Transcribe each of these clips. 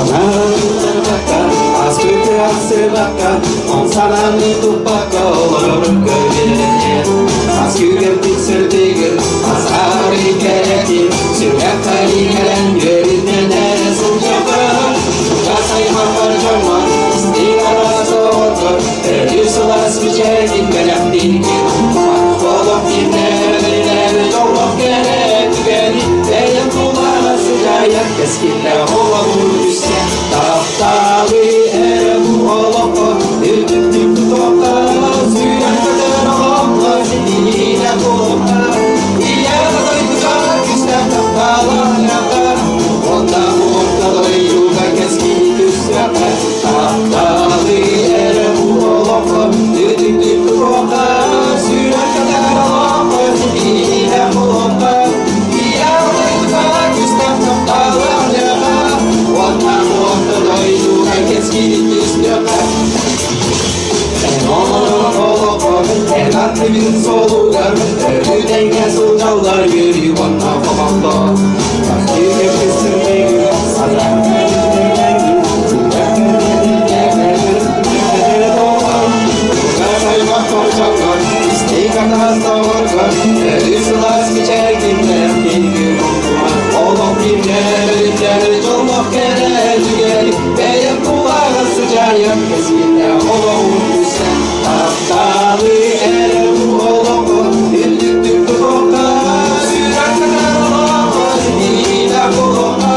Санаабакка, ааспыты ахсыбакка, он санааны туппакка олорорун көрүнэр. Саас күүгэммит сырдыгын, асаары кэрэтин, сүрэххэ кэлэн үөрүнэнэ сылдьабын. Чугас аймахпар дьоҥҥо, истиҥ араас оҕотор, өрүү сылаас мичээргин бэлэхтииргин. Олох кимнээҕинэн дьоллох кэрэ түгэни бэйэм тулаҕа сыдьаайан кэскиллээх олоҕу түссе тапталы эрэ бу олоххо үрдүктүк тутуохха сүрэх көтөр олоххо ситиһиилээх буолуохха ийэ дойдуга күүстээх тапталланыахха уонна орто дойдуга кэскили түсүөххэ тапталы эрэ бу олоххо үрдүктүк тутуохха сүрэх көтөр олоххо ситиһиилээх буолуохха ийэ дойдуга күүстээх тапталланыахха уонна орто дойдуга кэскили түсүөххэ Эн суолугар өрүү тэҥҥэ сылдьаллар үөрүү уонна хомолто. Олох биирдэ дьоллох кэрэ түгэни бэйэм кулааҕа сыдьаайан кэскиллээх олоҕум үсэ таптаалы эрэ бу олоҕу үрдүктүк тутуохха сүрэххэ олоҕу ситиилээх буолуохха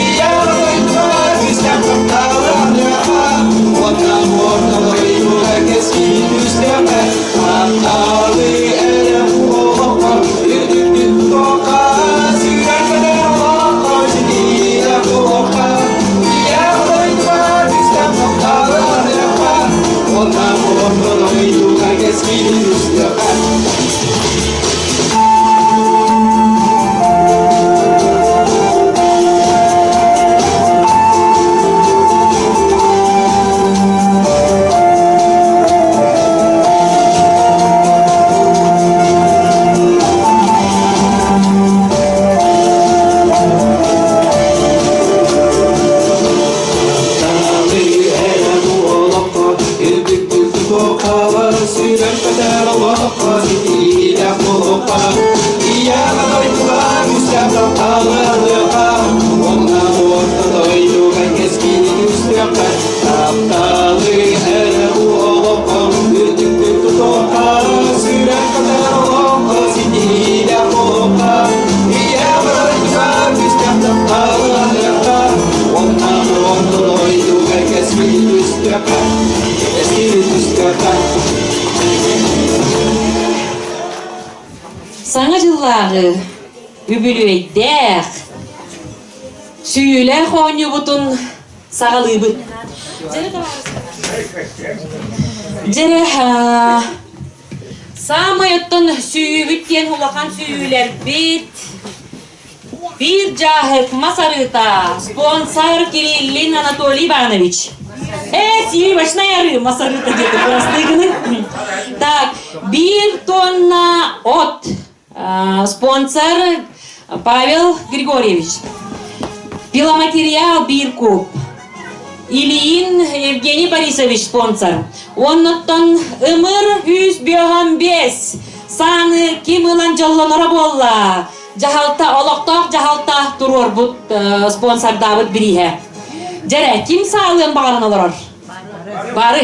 ийэ дойдуга күүстээх тапталланыахха уонна орто дойдуга кэскил түстэххэ таптаалы эрэ бу олоххо үрдүктүк тутуохха сүрэххэ олоҕу ситиилээх буолуохха Тапталы эрэ олоххо үрдүктүк тутуохха, сүрэххэ олоххо ситиилээх буолуохха, Саҥа дьыллааҕы үбүлүөйдээх, сүүйүүлээх оонньуубутун саҕалыыбыт. Дьэрэ, Саамай оттон сүүйүүбүт диэн улахан сүүйүүлэрбит биир дьааһык мас арыыта, спонсор Кириллин Анатолий Иванович. Э, сливочный арыы мас арыыта диэтэ бырастыы гынын. Так, биир тонна от спонсор Павел Григорьевич. Пиломатериал биир куб. Ильин Евгений Борисович спонсор. Оннуттан ымыр үс бөҕөн бес. Сааны ким ылан дьоллоноро буолла? Дьаһалта, олохтоох дьаһалта туруорбут спонсордаабыт бирииһэ. Дьэрэ, ким саалыан баҕаран олорор? Бары.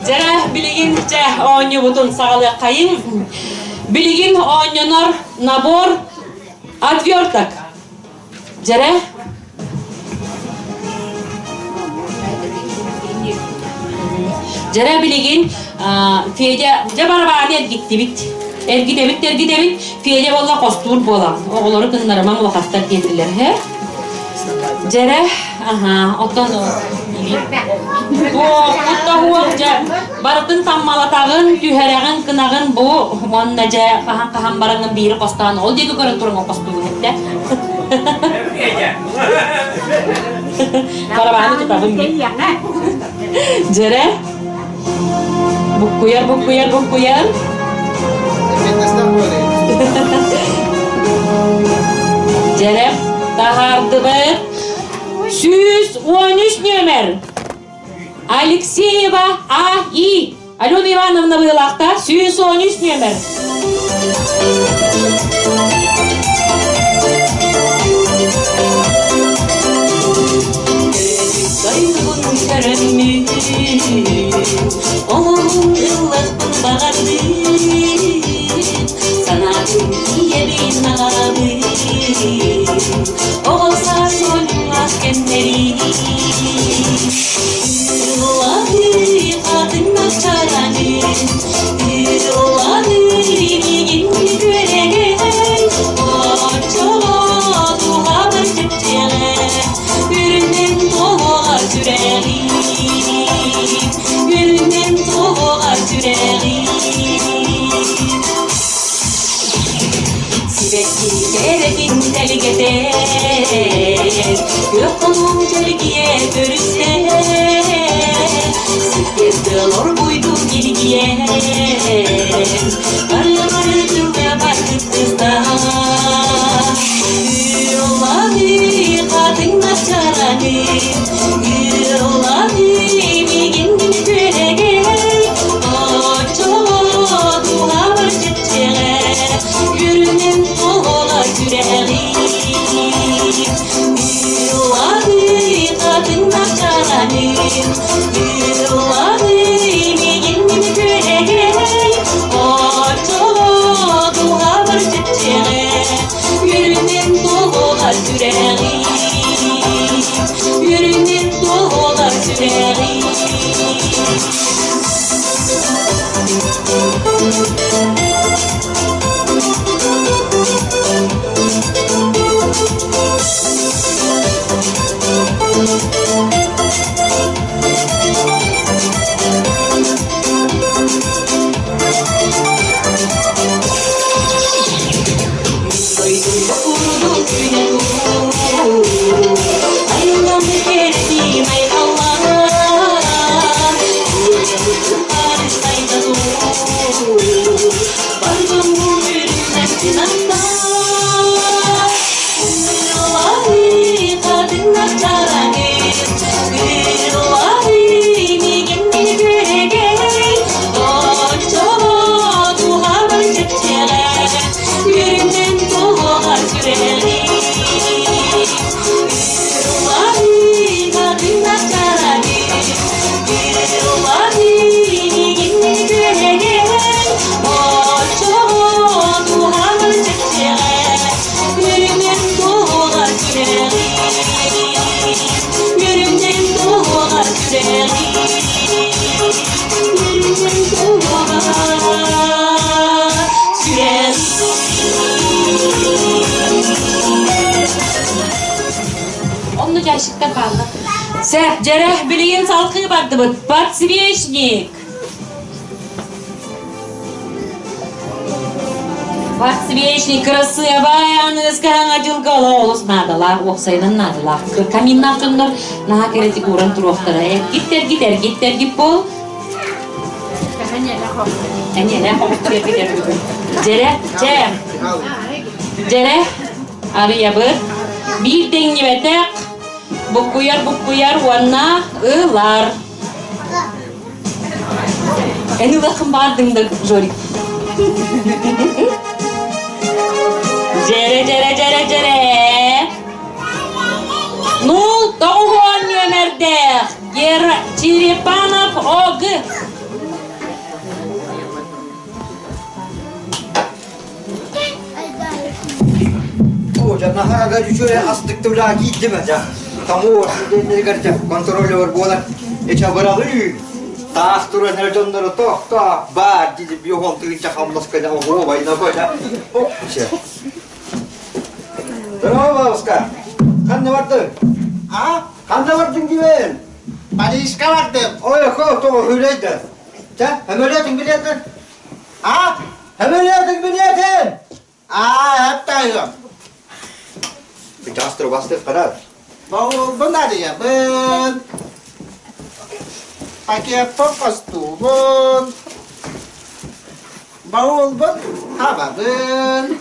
Дьэрэ, билигин дьэ оонньуубутун саҕалыаххайыҥ. Билигин оонньонор набор отверток. Дьэрэ. Дьэрэ билигин Федя дьэ барабааны эргиттибит. Эргитэбит эргитэбит. Федя буолла хостуур буолан. Оҕолору кыннарымаҥ улахаттар диэтилэр. Һэ? Дьэрэ, аха, оттон туох дьэ барытын таммалатаҕын, түһэрэҕин, кынаҕын бу уонна дьэ хаһан-хаһан бараҥҥын биири хостоон ол диэки көрөн туран хостуугун эттэ. Барабааны тутабын мин. Дьэрэ, буккуйар, буккуйар, буккуйар. Дьэрэ, таһаардыбыт. 100. нүөмэр. Алексеева А.И. Алена Ивановна Быылаахта 113 нүөмэр. Дойдубун көрөммүн, олоҕум ыллахпын баҕардым, санаатым ийэбин аҕабын, оҕо саас оонньуулаах кэмнэрин. Сибэкки кэрэтин тэлгэтэ, күөх хонуу чэлгийэ көрүстэ, сиккиэр тыал оргуйдук илгийэн, барылары тылга барбыт кыста. Ыаллаһыы хатыҥ начараны, ыаллаһыы мигин күлэгэй, оччоҕо дууһабар чэпчэҕэ, Үрүнэн толола сүрэҕим, Ыллаһыы хатыҥ начараным, Ыллаһыы миигин күлэгэй, Оччоҕо дууһабар чэпчэҕэ, Үрүнэн толола сүрэҕим, Үрүнэн толола сүрэҕим. Айыллам кэрдиим айхаллаан, Онно дьайсыктар бааллар. Сэ, дьэрэ, билигин салгыы бардыбыт. Подсвечник. Подсвечник кырасыабай аныгыскы саҥа дьылга олус наадалаах, уопсайынан наадалаах. Каминнаах дьоннор наһаа кэрэтик ууран туруохтара. Эргит-эргит, эргит-эргит буол. Дьэрэ, чэ. Дьэрэ, арыйабыт. Биир дэҥнибэтэх, буккуйар-буккуйар уонна ылар. Эн ылаххын баардыҥ да, Жорик. Дьэрэ, дьэрэ, дьэрэ, дьэрэ. Нул тоҕуһуон нүөмэрдээх Гера Черепанов ОГ. Наһаа үчүгэй астыктыбыла киирдим дьэ. Тому дэннэригэр дьэ контролер буолар. Эчэ быраҕыы таах туран эрэ дьоннору тохтоо баар диди биохон тыынча хамнаска дьэ оҕуо байнако дьэ. Здорово, бабушка. Ханна бардың? А? Ханна бардың димен? Парижка бардым. Ой, хо, тоҕо хүлэйдэ. Чэ, өмөлөтүң билиэтин. А? Өмөлөтүң билиэтин! А, эптайым. Кычастыр бастыр карар. Бу нарыйабын. Пакеппын хостуубун. Баулбун хабабын.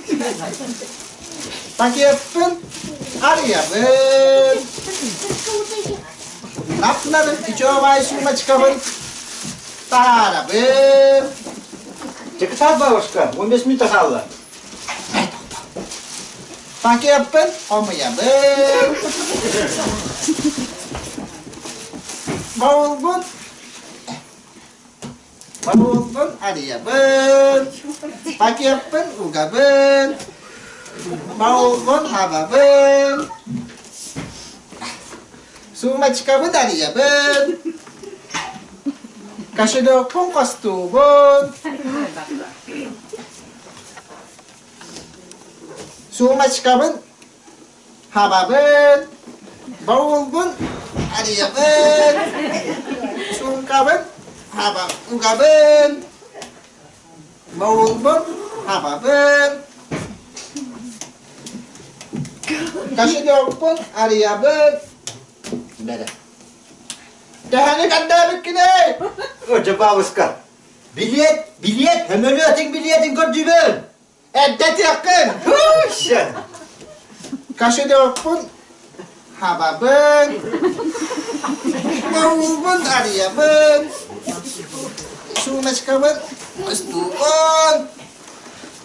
Пакеппын арыйабын. Нап-нарын үчүгэй сумочкабын таһаарабын. Чекытаат бабушка, 15 минут хаалла. Пакеппын хомуйабын. Баулбун Баулбун арыйабын. Пакеппын угабын. Баулбун хабабын. Сумочкабын арыйабын. Кошелекпун хостуубун. Сумочкабын хабабын. Баулбун арыйабын. Суумкабын хаба угабын. Баулбун хабабын. Кошелекпун арыйабын. Бэрэ. Төһөнү көрдөөбүккүнүй? Ожа бабушка. Билиэт, билиэт, көмөлүөтүҥ билиэтин көрдүүбүн. Эрдэ этиэххин. Хуйся! Кошелекпун хабабын. Баулбун арыйабын. Сумочкабын устуубун.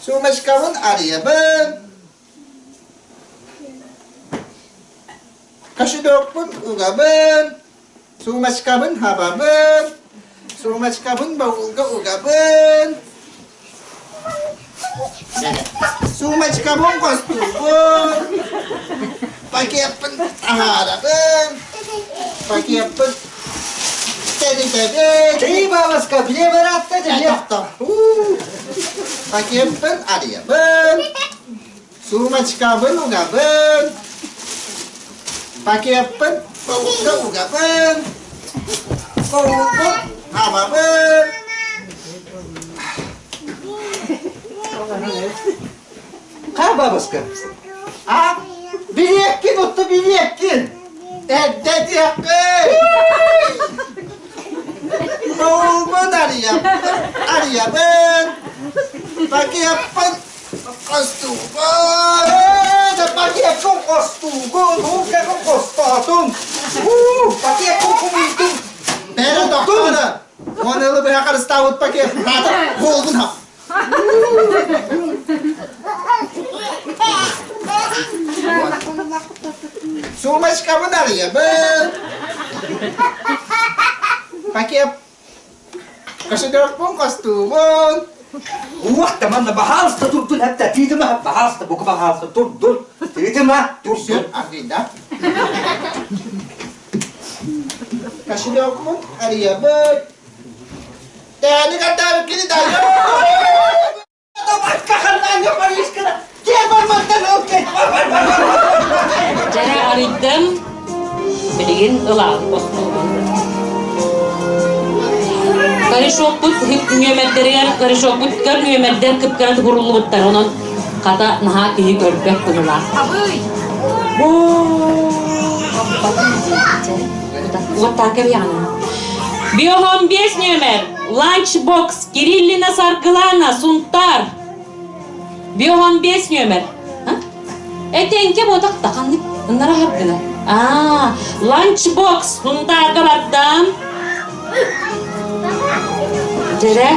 Сумочкабын арыйабын. Кошелекпун угабын. Сумочкабын хабабын. Сумочкабын баулга угабын. Сумочкабын хостуубун. Пакеппын таһаарабын. Пакеппын тэритэбин. Чэй, бабушка, биле баратта Тохто. Пакеппын арыйабын. Сумочкабын угабын. Пакеппын баулга угабын. Баулбун хабабын. Ха, бабушка? А? Билиэккин, отто билиэккин! Эрдэ диэххин! Баулбун арыйабын, арыйабын. Пакеппын Хостуугун! Пакеккун хостуугун, ууккакун хостоотун! Уу, пакеккун хомуйдум! Бэрэ тохтоно! Оны ылы быһа харыстаабыт пакет. Наата, буолгун ха. Сумочкабын арыйабын. Пакет Кошелёкпун хостуубун. Уох манна баһаалыста турдун хатта тиитима баһаалыста бука баһаалыста турдун тиитима турдун Аргыйда. Кошелёкпун арыйабыт. Тээни картаабыт кини дайо. Дьэрэ арыйдым, билигин ылаҕын остуолбун. Корешокпут нүөмэрдэригэр корешокпут көр нүөмэрдэр кып-кыра туһуруллубуттар, онон хата наһаа киһи көрбөт быһыылаах. Вот так Биоһон 5 нүөмэр, ланчбокс Кириллина Саргылана, Сунтар. Биоһон 5 нүөмэр. Этенке ботак таханнык ыннара харгына. Аа, ланчбокс Сунтарга бардам. Дьэрэ.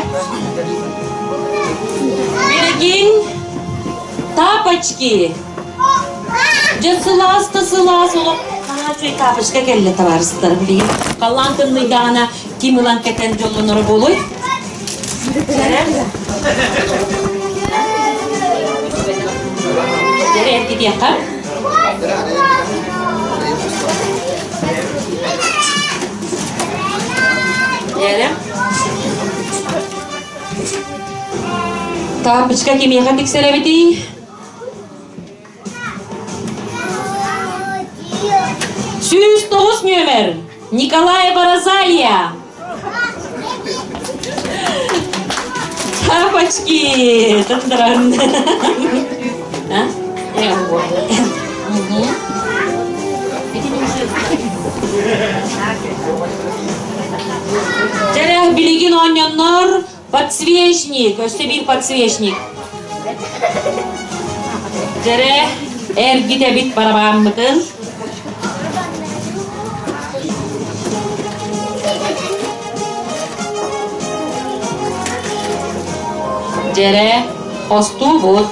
Билигин тапочки. Дьэ сылаас да сылаас олох наһаа үчүгэй тапочка кэллэ табаарыстар билигин. Халлаан тымныйдаҕына ким ылан кэтэн дьоллоноро буолуой? Дьэрэ. Дьэрэ эргитиэххэ. Дьэрэ. Тапочка кимиэхэ тиксэр эбитий? 109 нүөмэр Николаева Розалия. Тапочки! Тан-таран. А? Угу. Дьэрэх билигин оонньоннор Подсвечник, өссө биир подсвечник. Дьэрэ, эргитэбит барабааммытын. Дьэрэ, хостуубут.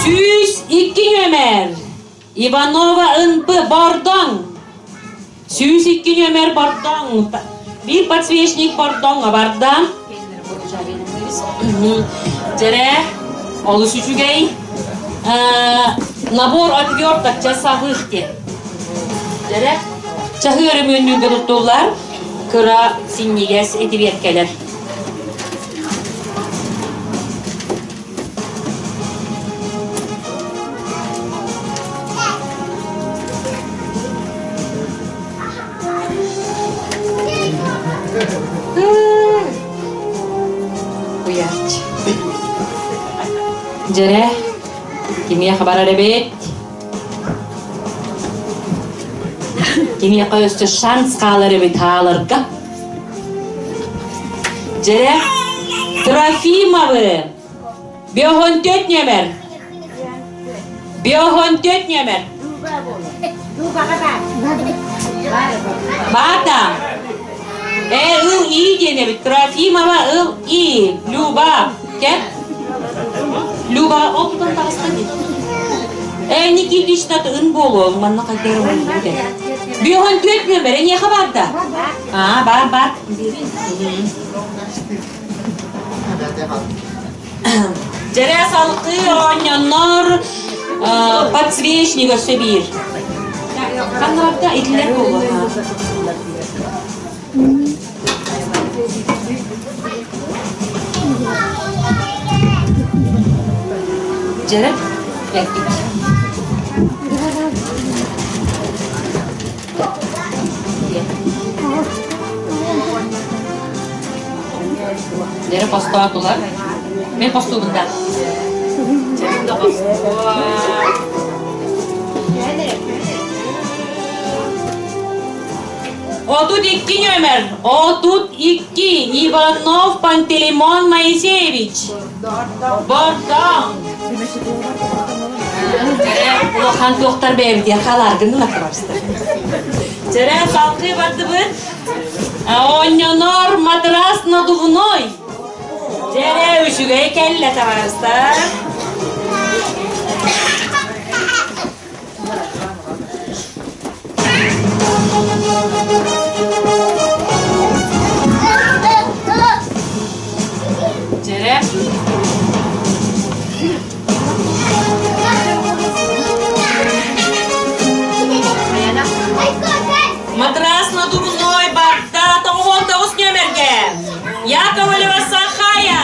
102 нүөмэр Иванова НП Бордоҥ. 102 нүөмэр Бордоҥ. Биир подсвечник Бордоҥҥо барда. Дьэрэ, олус үчүгэй. Набор отверток часовых диэн. Дьэрэ, чаһы өрөмүөннүүргэ туттуллар кыра синньигэс этибиэккэлэр. Уйаач. Дьэрэ, кимиэхэ барар эбит? Кимиэхэ өссө шанс хаалар эбит хааларга? Дьэрэ, Трофимовы! Биохонтүөт нүөмэр! Биохонтүөт нүөмэр! Баата! Э, ыл И диэн эбит. Трофимова ыл И. Люба. Кэп. Люба, ол тутан таҕыста дии. Э, Никитична ын буолуо, манна хайдары уһун Биохон түөрт нүөмэр, эниэхэ бар да? Аа, бар, бар. Дьэрэ салгыы оонньоннор подсвечник өссө биир. Ханна барда? Итилэр буолуо. Дьэрэ, эппит. Дьэрэ хостоотулар. Мен хостуубун да. Дьэрин да хостуо. 32 нүөмэр, 32 Иванов Пантелеймон Моисеевич. Бордоҥ. Улахан туохтар бэйэбитигэр халааргын ылаттарабыстар. Дьэрэ салгыы бардыбыт. Оонньонор матрас надувной. Дьэрэ үчүгэй кэллэ табаарыстар. Дьэрэ. Матрас надувной барда 99 нүөмэргэ. Яковлева Сахая.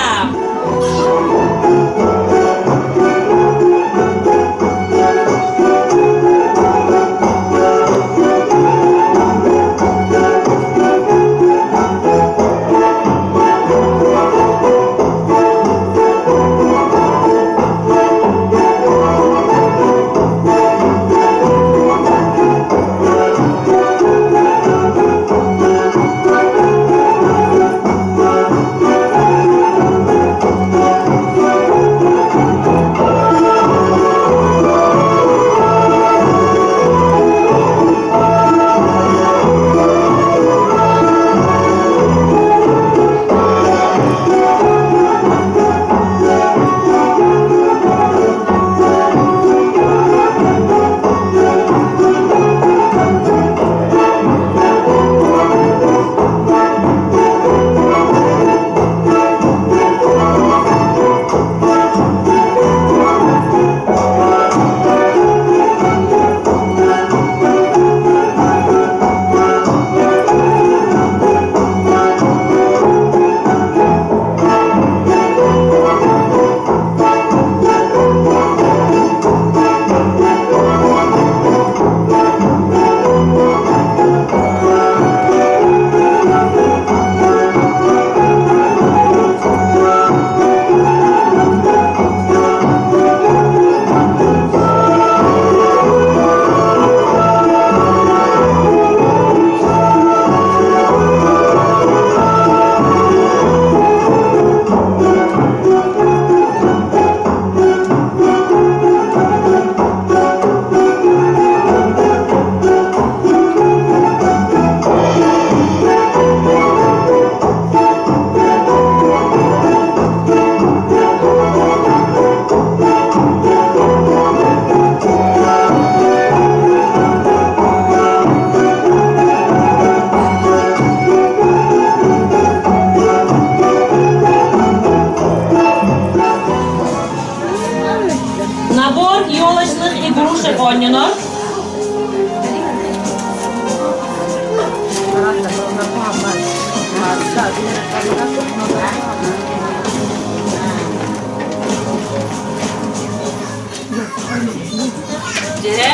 Дьэ.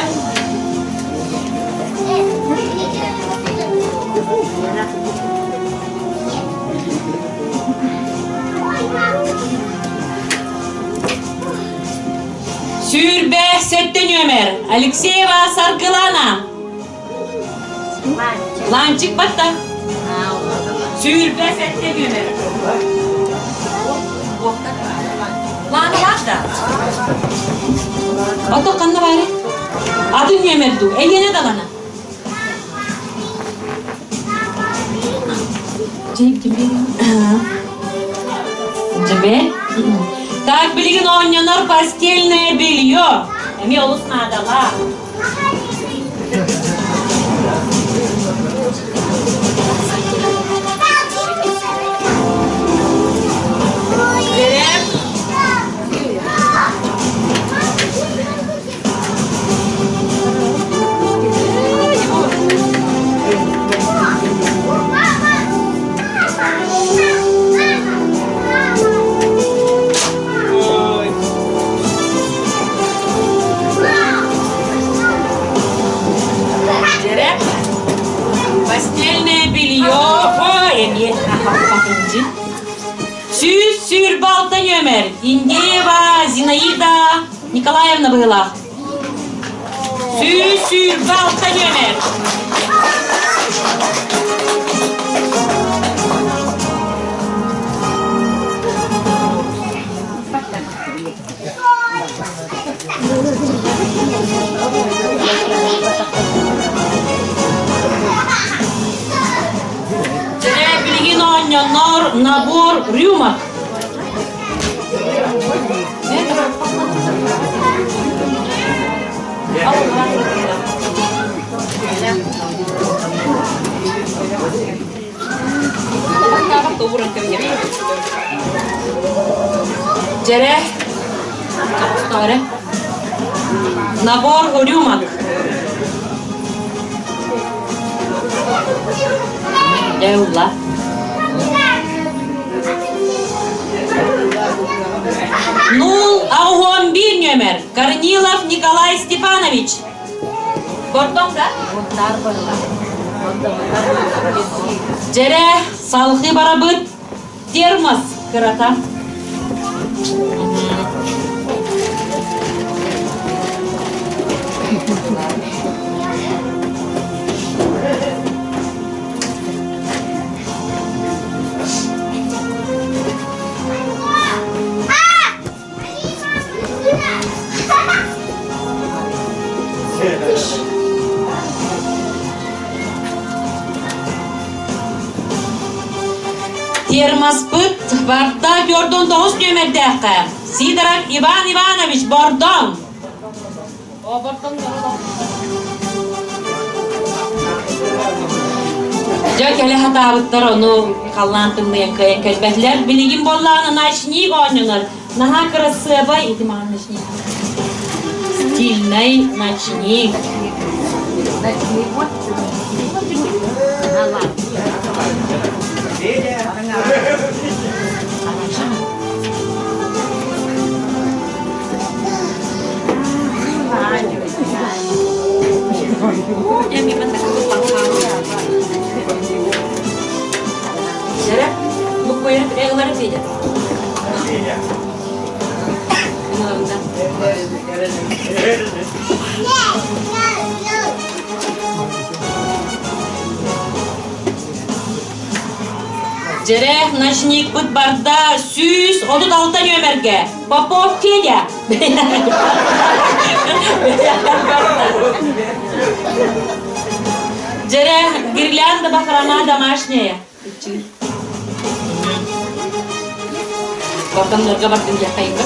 27 нүөмэр Алексеева Саргылана. Ланчик батта. 27 нүөмэр. Лана да. Ото ханна баары? Атын нүөмэр дуу? Эйиэнэ даҕаны. Дьэбэ. Так, билигин оонньонор постельное белье. Эмиэ олус наадалаах. Берем. Дьэрэ, постельное белье, ой, 126 нүөмэр Индеева Зинаида Николаевна быһыылаах. 126 нүөмэр. Дьэ, билигин оонньоннор набор рюмок. Дьэрэ, набор рюмок. Дьэ, Нул ауон биир нүөмэр Корнилов Николай Степанович. Бордоҥ да? Дьэрэ, салхы барабыт термос кырата. Термоспыт барда Дьордон тоҕус нүөмэрдээххэ Сидоров Иван Иванович Бордоҥ. Дьэ кэлэ сатаабыттар ону халлаан тымныйан кыайан кэлбэтилэр. Билигин буоллаҕына ночник оонньонор. Наһаа кырасыабай ити маҕан ночник. Стильный ночник. Дьэрэ, ночникпыт барда 136 нүөмэргэ. Попов Федя. Дьэрэ, гирлянда бахрома домашняя. Бардамнарга бардым диэххайга.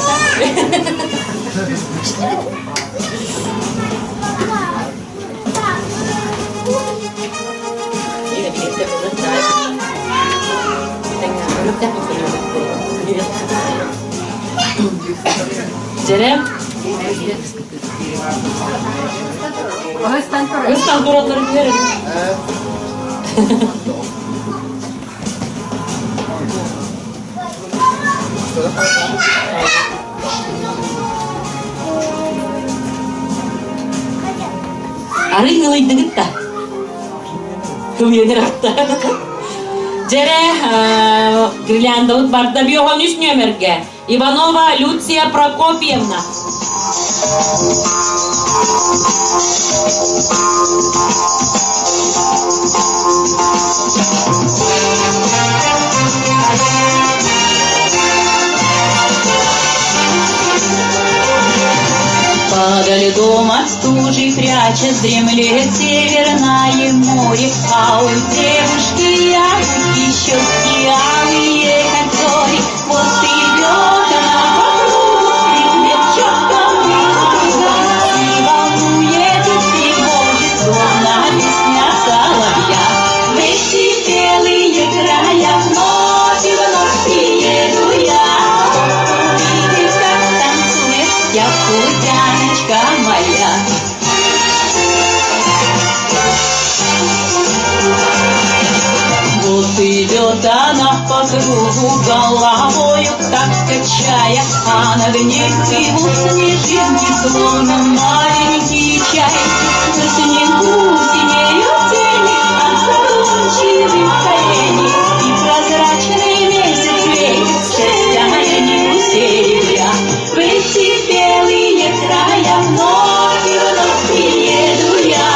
Дьэрэ, Ыстан туралларын көрөр. Арый ылыйдыгыт да? Кымыйан атта. Дьэрэ, гирляндабыт барда биоҕон үс нүөмэргэ. Иванова Люция Прокопьевна. Подо льдом от стужи прячась дремлет северное море, А у девушки ягодки щеки алые, как зори. Вот идет она по кругу, в ритме четкого круга, И волнует и тревожит, словно песня соловья. В эти белые края вновь и вновь приеду я, Увидеть, как танцует якутяночка моя. Вот идет она по кругу, головою так качая, А над ней плывут снежинки, словно маленькие чайки. На снегу синеют тени от задумчивых коленей, И прозрачный месяц светит счастья серебря. В эти белые края вновь и вновь приеду я,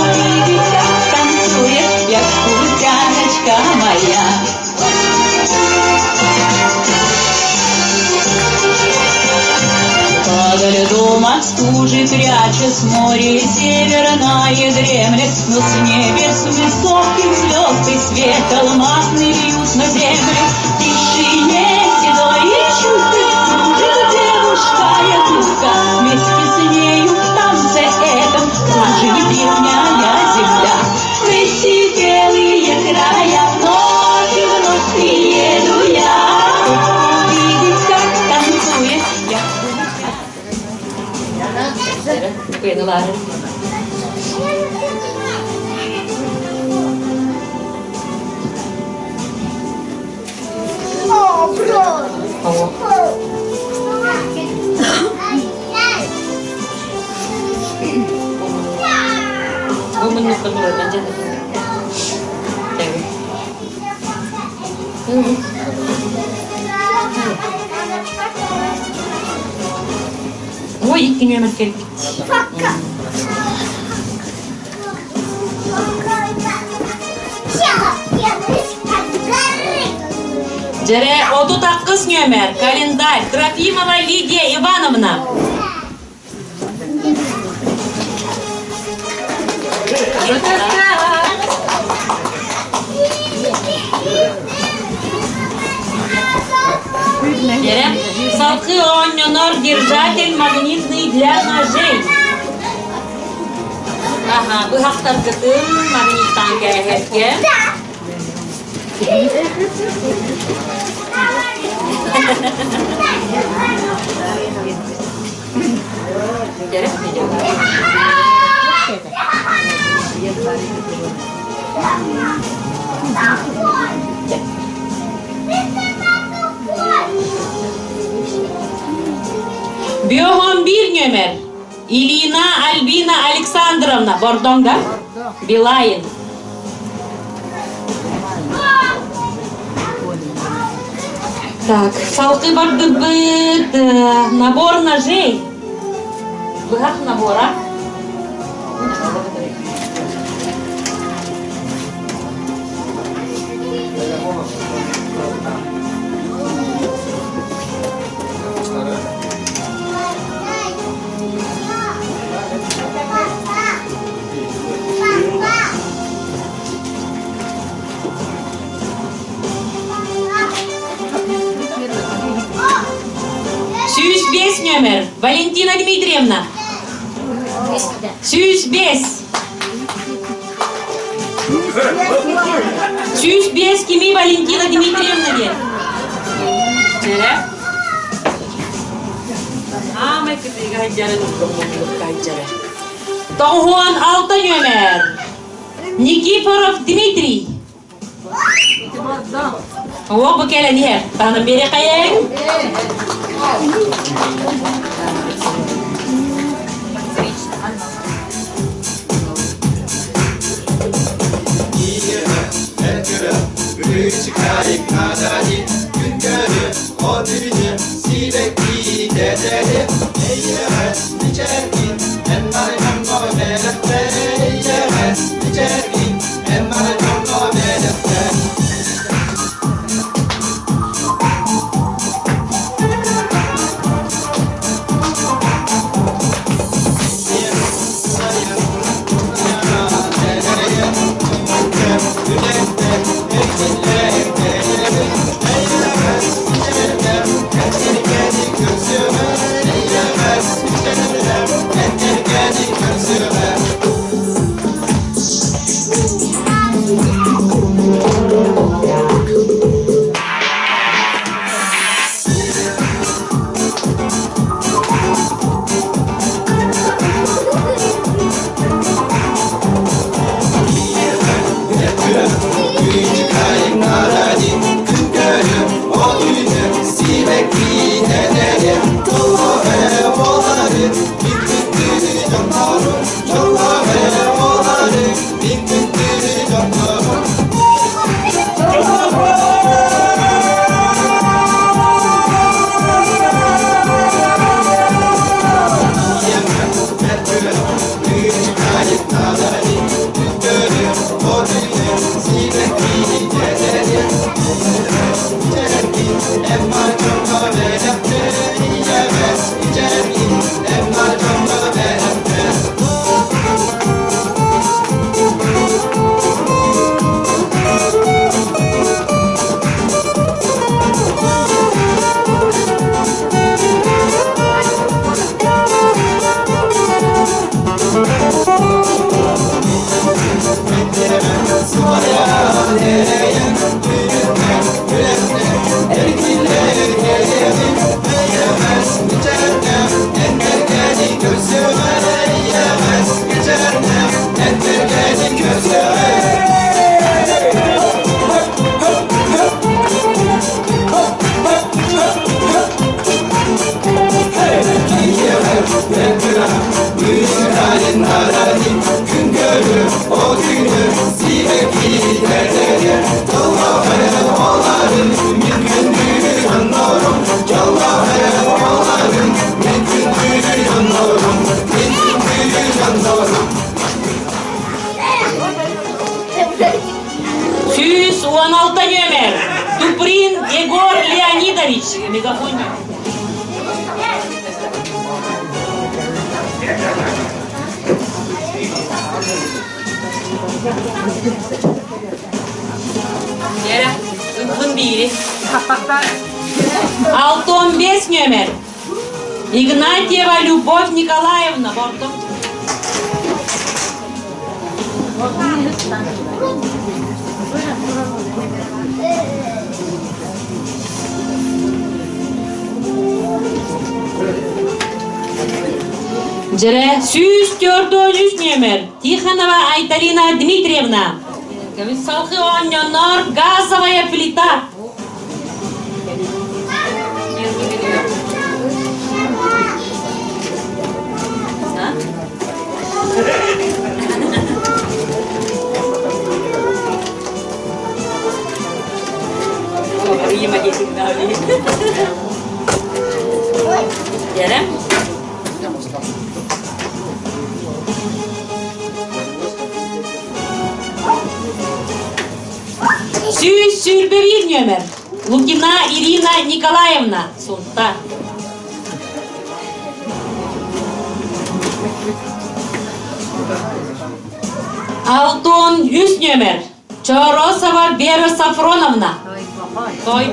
Увидеть, как танцует якутяночка моя. Подо льдом от стужи прячась море северное дремлет, Но с небес высоких звезд и свет алмазный льют на землю. В тишине седой и чуткой кружит девушка якутка, Вместе с нею в танце этом кружит древняя земля. В эти белые края вновь и вновь приеду я, Увидеть, как танцует якутка. Кыйдылары. Бу муннукка турардан дьэ. Ой, икки нүөмэр кэлбит. Дьэрэ, 30 нүөмэр, календарь, Трофимова Лидия Ивановна. Дьэрэ, салкы оонньонор держатель магнитный для ножей. Аха, быһахтаргытын магниттан кээһэргэ. Биоһон биир нүөмэр Илина Альбина Александровна Бордоҥго Билайн. Так, салкы бардыбыт, набор ножей. Быһах набора. 105 нөмір. Валентина Дмитриевна. 105. 105 кими Валентина Дмитриевна диэн. Аамай кытыыга сылдьарын урдуммуннукка сылдьара. 96 нөмер. Никифоров Дмитрий. О, бу кэлэн иһэр. Таһынан биэриэхэйиҥ. 116 нүөмэр Туприн Егор Леонидович. Мегафон. Вера, ылбын биири. 65 нүөмэр Игнатьева Любовь Николаевна. Бордом. Дьэрэ 143 нүөмэр Тихонова Айталина Дмитриевна. Салхы оонньоннор газовая плита. Дьэрэ. 121 нүөмэр Лукина Ирина Николаевна Сунта. Алтон үс нүөмэр Чоросова Вера Сафроновна. Той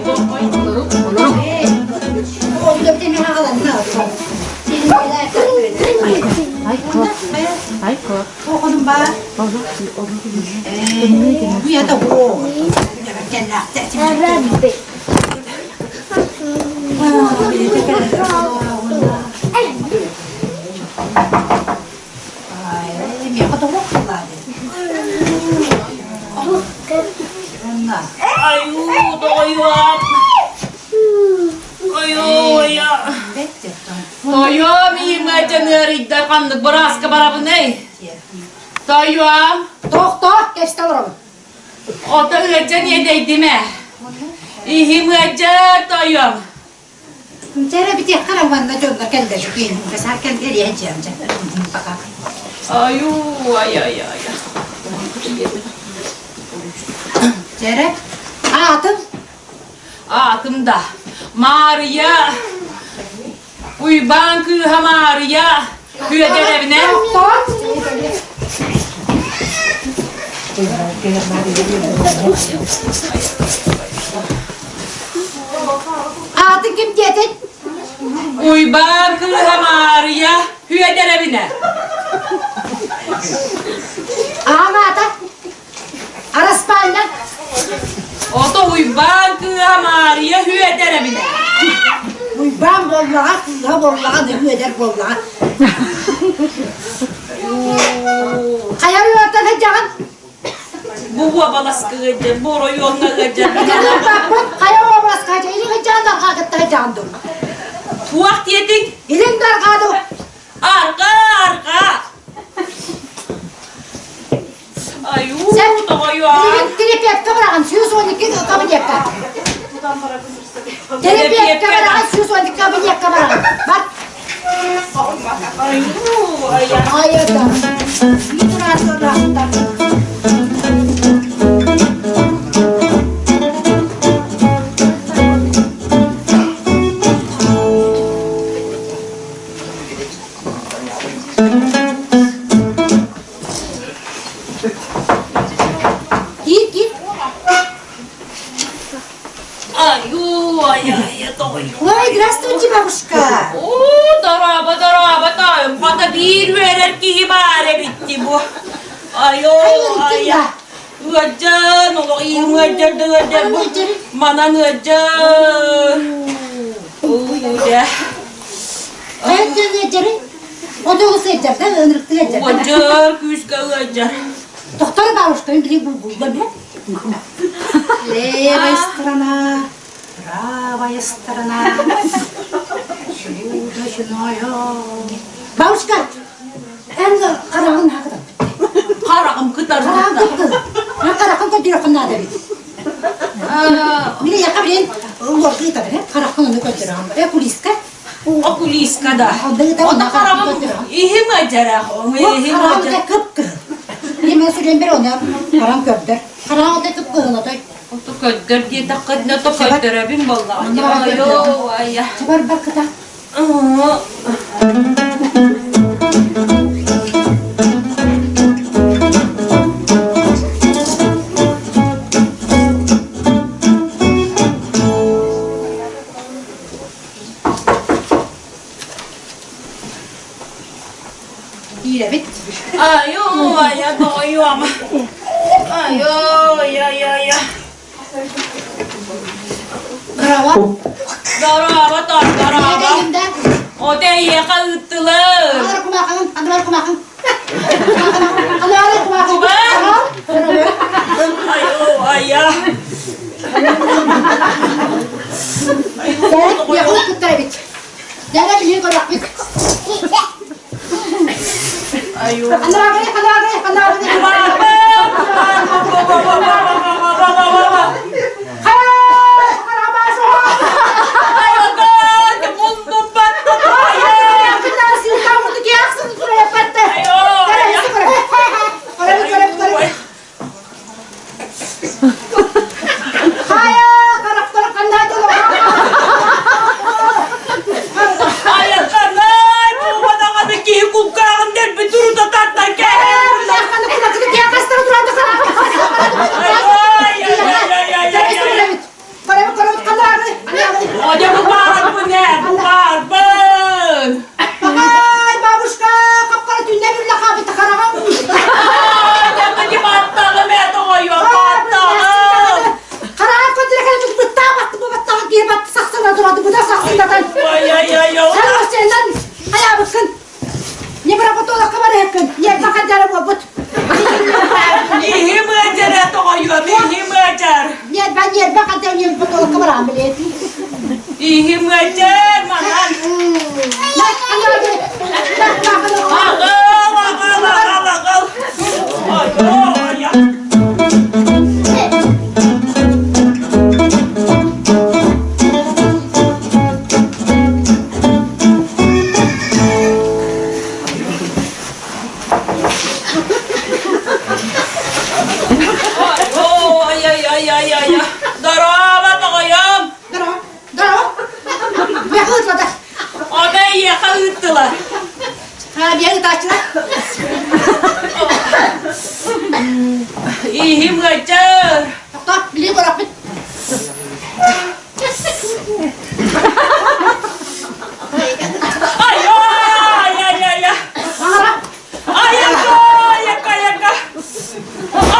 Айуу, тоҕойуом. Тоҕойуом. Ойуо-ойо. Тойуом иимэ ыарыйда ханнык бырааска барабыный? Тойуом. Тохтоо, кэстэ олоробун. Ото ыалдьан иэдэйдим ээ. Иһим ыалдьар тойуом. Дьэрэ битиэххэ эрэ уонна дьонно кэллэр саа кэллэр дьиэм дьэ пока. Аю ай ай ай. Дьэрэ аатым Аатым да Маарыйа Уйбаан кыыһа Маарыйа Күөдэрэбинэ Аатын ким диэтин? Уйбаан кыыһа Маарыйа Күөдэрэбинэ Аам аата? Араспаанньа? Ото Уйбаан кыыһа Маарыйа Хүөдэрэбинэ Уйбаан буоллаҕа, кыыһа буоллаҕа, Үөдэр буоллаҕа. Хайа уотан сылдьаҕын? Бу уобаласка ыалдьар, бу оройуоҥҥа ыалдьар. Итинник хайа уобаласка сылдьар, илин сылдьаҕын да арҕаа кытта сылдьаҕын дуу? Туох диэтиҥ? Илин да арҕаа дуу? Арҕаа, арҕаа. Айуу, тоҕойуо. Билигин терапевтка бараҕын, 112 кабинекка. Терапевтка бараҕын, 112 кабинекка бараҕын. Бар. Айда. Киир, киир. Аю, ай, ай, Ой, здравствуйте, бабушка. Оо, дорообо, дорообо, тойум, хата биир үөрэр киһи баар эбитти бу. Айо, ая. Ыалдьан, олох иим ыалдьар да ыалдьар бу. Манан ыалдьар. Уу, дэ. Хайа ыалдьарый? Одоҕу сылдьар да, ынырыктыы ыалдьар. Ыалдьар, күүскэ ыалдьар. Доктор бабушка, билигин булгулла бile. Левая сторона, правая сторона. Чудо Бабушка, эн хараҕын хаҕытан. Хараҕым кытар. Хараҕын кыткыл. Харахын көтүрөххүн наада бит. Мин яха билин лоргы табы, харахын оны көтүрөҕүм. Э, кулиска. Окулиска да. Онно хараҕым иһим ыдьара, иһим ыдьара. Кып-кыһыл. Мен сүрэн бер оны харам көрдөр. Хараҕым отой кып-кыһыл отой. Ото көрдөр диэтэххитинэ то көрдөрөбүн буоллаҕа. Айоо, айа. Бар бар кыта. Киирэбит. Айоо, айа, тоҕойуом. Айоо, ай, ай, ай. Дорообо. Дорообо, тор, дорообо. Оте эйиэхэ ыыттылар. Анар кумаахын, анар кумаахын. Анар кумаахын. Айоо, айа. Якут куттарабит. Дәлә билин көрөкпүт. Айоо. Анарагы, анарагы, анарагы. Айаканай, буҕадаҕаны киһи кулгааҕын дэлби турута тардан Одя бу баарбын ээ, бу баарбын. Ай, бабушка, капкара түннэ бүллэ хаабыт хараҕам. Дьэ, баттаҕым ээ, тоҕойуом, баттаҕым. Хараҕа көтүрэ кэлбит быттаа батты бу баттаҕа киһи батты сахсына турады, буда сахсындатан. Ай, ай, ай, Сен сенен хайабыккын. Не барапатолакка барыһыккын. Не бакадара буолбут. Иһим ыадьара тоҕойуом, иһим ыадьар. Нерба, нерба хантан нерба толок. бараан билет. Иһим ыалдьар, манан. Аҕал, аҕал, аҕал, аҕал. Ой, Ой-ой-ой-ой-ой! Здорово, тоҕойом! Здорово, здорово. Бэхэ ыытылата. Ото эйиэхэ ыыттылар. Ha, биһэ ыытааччылар. Иһим ыалдьар. Тохто, билии көрөхпүт. Ай, ай, ай, ай, ай. Аҥара. Айака, айака, айака.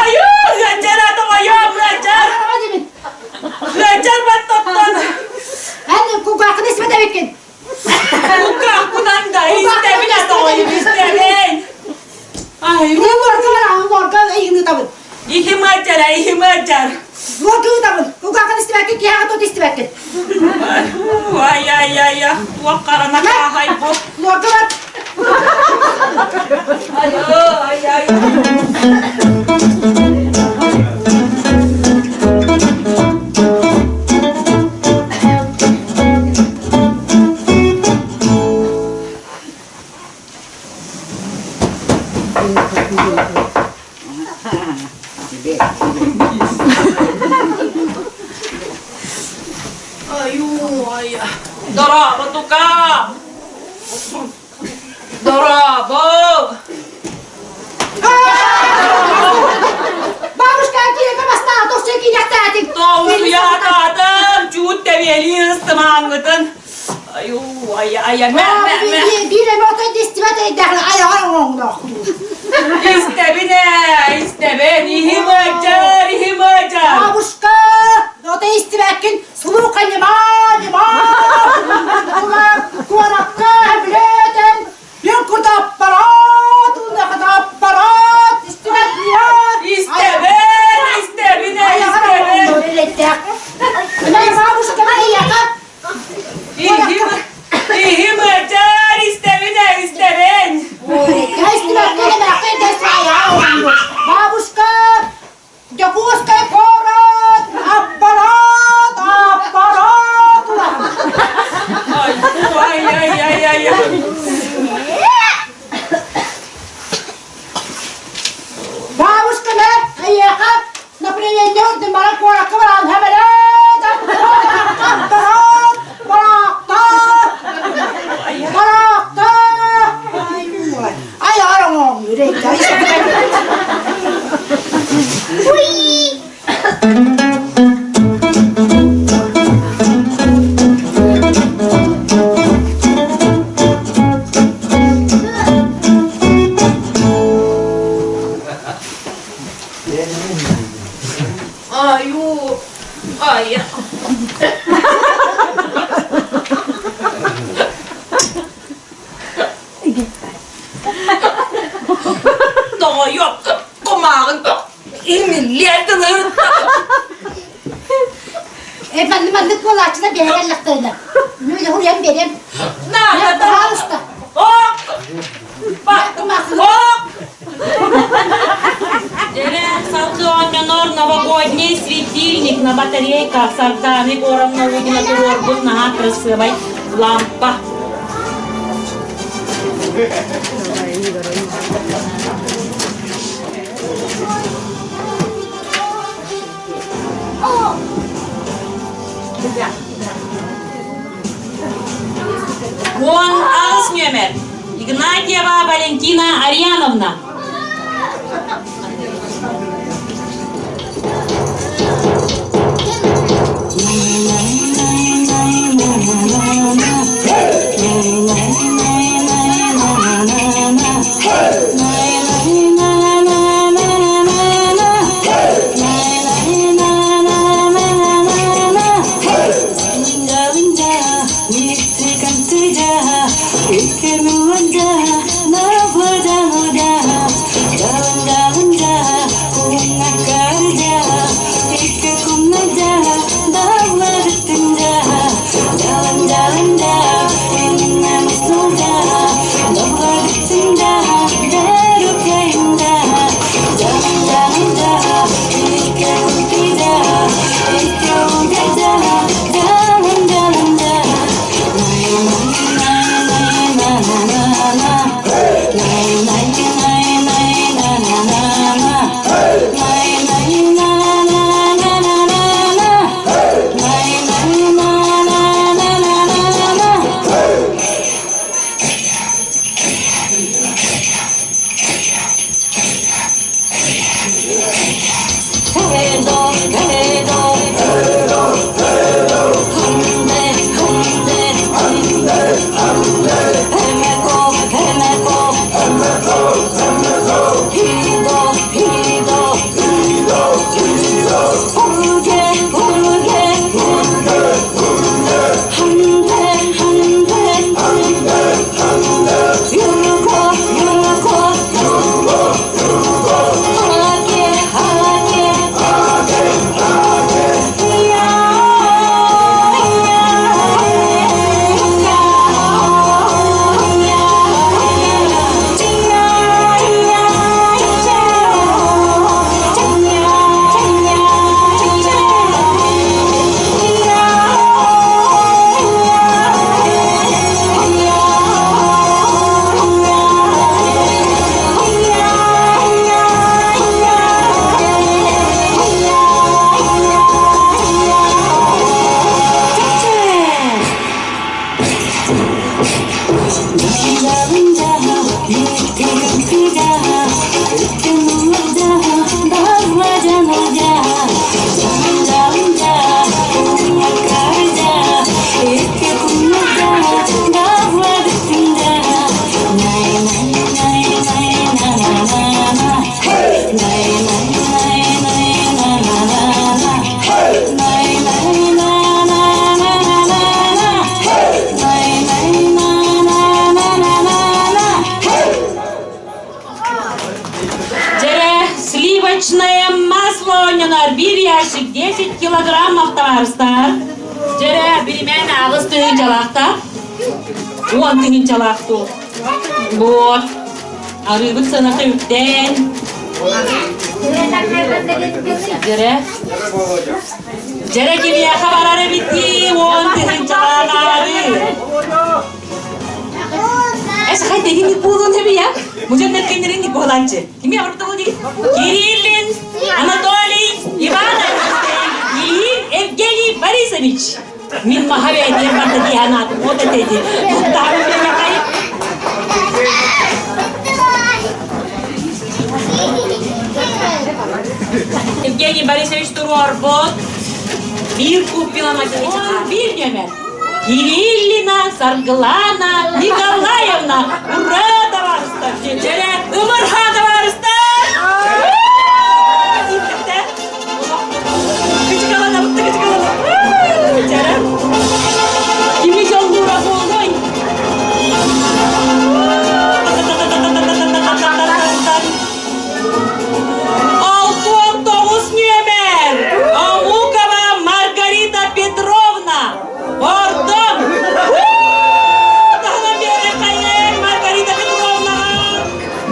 Айуу, ыалдьар тоҕойом, ыалдьар. Аҥара диибин. Ыалдьар баттаттан. Эн кулгааххын испэт эбиккин. Кулгаахпынан да истэбин тоҕойум, истэбин. Ай, Мин морга бараҕын, морга эйигин ыытабын. Иһим ыалдьар, иһим ыалдьар. Морга ыытабын. Кулгааххын истибэккин, киһиэхэ тут истибэккин. Ай, ай, ай, туох харана хааһай бу. Морга бар. Ай, ай, ай. Ай, Дорообо, тука! Дорообо! Бабушка, киэҥэ бастаан тохсуй киинэхтээтиҥ. Тоуйаатаатым, чуут тэбиэлии ыстымааҥҥытын. Аю, ай, ай, мэ, мэ, мэ. Биир эмэ отой истибэт эйдээх айаҕар оҥоҥноох. Истэбин ээ, истэбин, иһим ыалдьар, иһим ыалдьар. Бабушка, отой истибэккин, сулуука нема, нема. Куоракка билетен, Мен курда аппарат, аппарат, истибэт Истэбин, истэбин ээ, истэбин. Бабушка, Иһим, иһим ыалдьар, истэбин ээ, истэбин. Бабушка, Дьокуускай куорат, аппарат, аппарат. Ай, ай, ай, ай, ай. Бабушка, эйиэхэ направление үрдүн баран куоракка баран хэбэлэт, аппарат, бараахта, бараахта. Ай, араҥоҥ, Аю, ай. Тоҕойуоп, кумааҕын имиллиэн тылырта. Э, манны маннык буолааччына биһэрэллэхтэринэ. Мүлэ хуруйан берем. Наада Пожалуйста. Оп! Оп! Дэрэ, салгы оонньонор новогодний светильник на батарейках Сарданы Горовна Лугина туруорбут наһаа кырасыабай лампа. 18 нүөмэр. Игнатьева Валентина Арьяновна. килограммов табаарыстар. Дьэрэ, биримээн аҕыс тыһыынчалаахта. Уон тыһыынчалаах дуу. Вот. Арыыбыт сыаната үктээн. Дьэрэ. Дьэрэ кимиэхэ барар эбит дии, уон тыһыынчалаах арыы. Эс хайдагин буолуон эбия? Мужаннар кеннерин буолаанчы. Кими абыртабыл дии? Кириллин Анатолий Иванович Ильин Евгений Борисович. Мин маха бэйдиэн барда дии анаатым. Вот это эти. Евгений Борисович туруорбут. Биир купила биир нүөмэр. Кириллина Саргылана Николаевна! Ура, табаарыстар! Дьэрэ, ымырха, табаарыстар! Кычыкаланабыт, кычыкаланабыт. Дьэрэ. Кими дьоллуура буолуой? 69 нүөмэр! Омукова Маргарита Петровна! Ордон! Таһынан биэриэххэйиҥ Маргарита Петровнаҕа!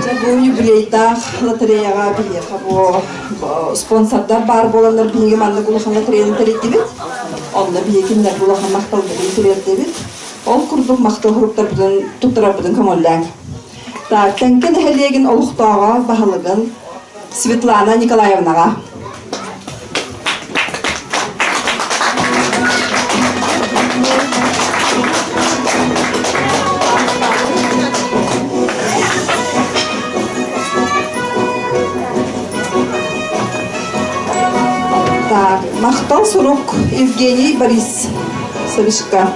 Дьэ бу юбилейдаах лотереяҕа биһиэхэ бу спонсордар баар буоланнар биһиги маннык улахан лотереяны тэрийдибит. Онно биһиги кинилэргэ улахан махталбытын тириэрдэбит. Ол курдук махтал суруктарбытын туттарарбытын көҥүллээҥ. Тэҥкэ нэһилиэгин олохтооҕо баһылыгын Светлана Николаевнаҕа. Так, махтал сурук Евгений Борис Савишка.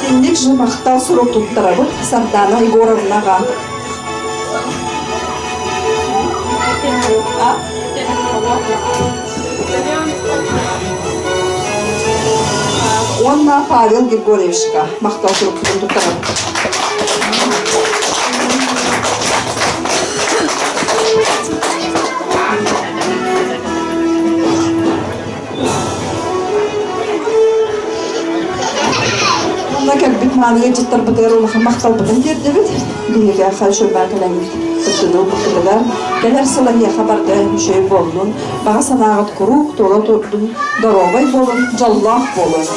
Инник же махтал сурук туттарабыт Сардана Егоровнаҕа. Уонна Павел Григорьевичка махтал сурукпутун туттарабыт. Онно кэлбит мааны ыалдьыттарбытыгар улахан махталбытын тиэрдэбит. Биһиги хай кэлэн кыттыны ылбыппытыгар кэлэр сыл эһиэхэ барда үчүгэй буоллун, баҕа санааҕыт куруук туола турдун, доруобай буолун, дьоллоох буолун.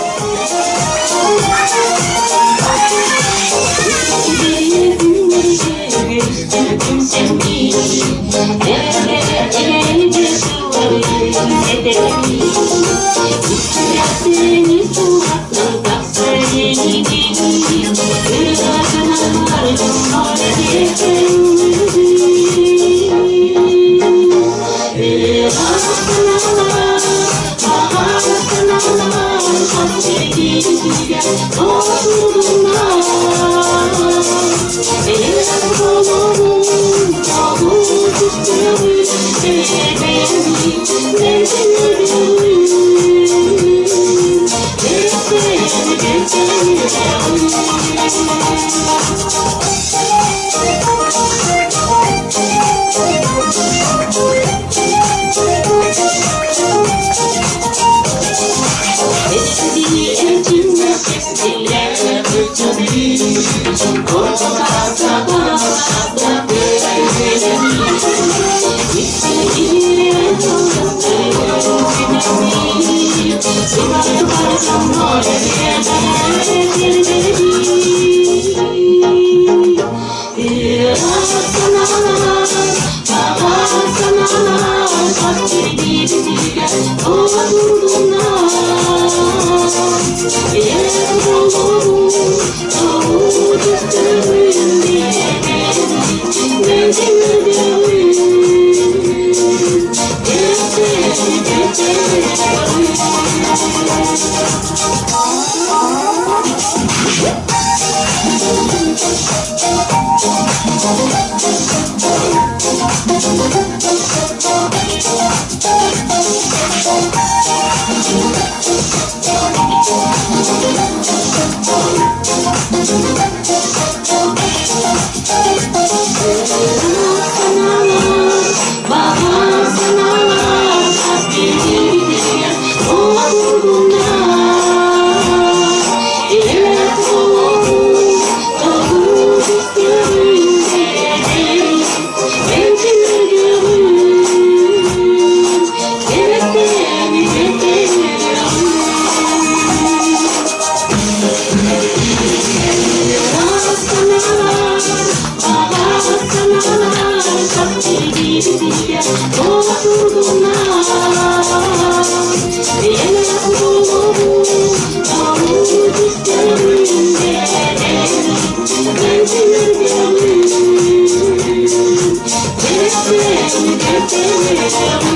Thank you.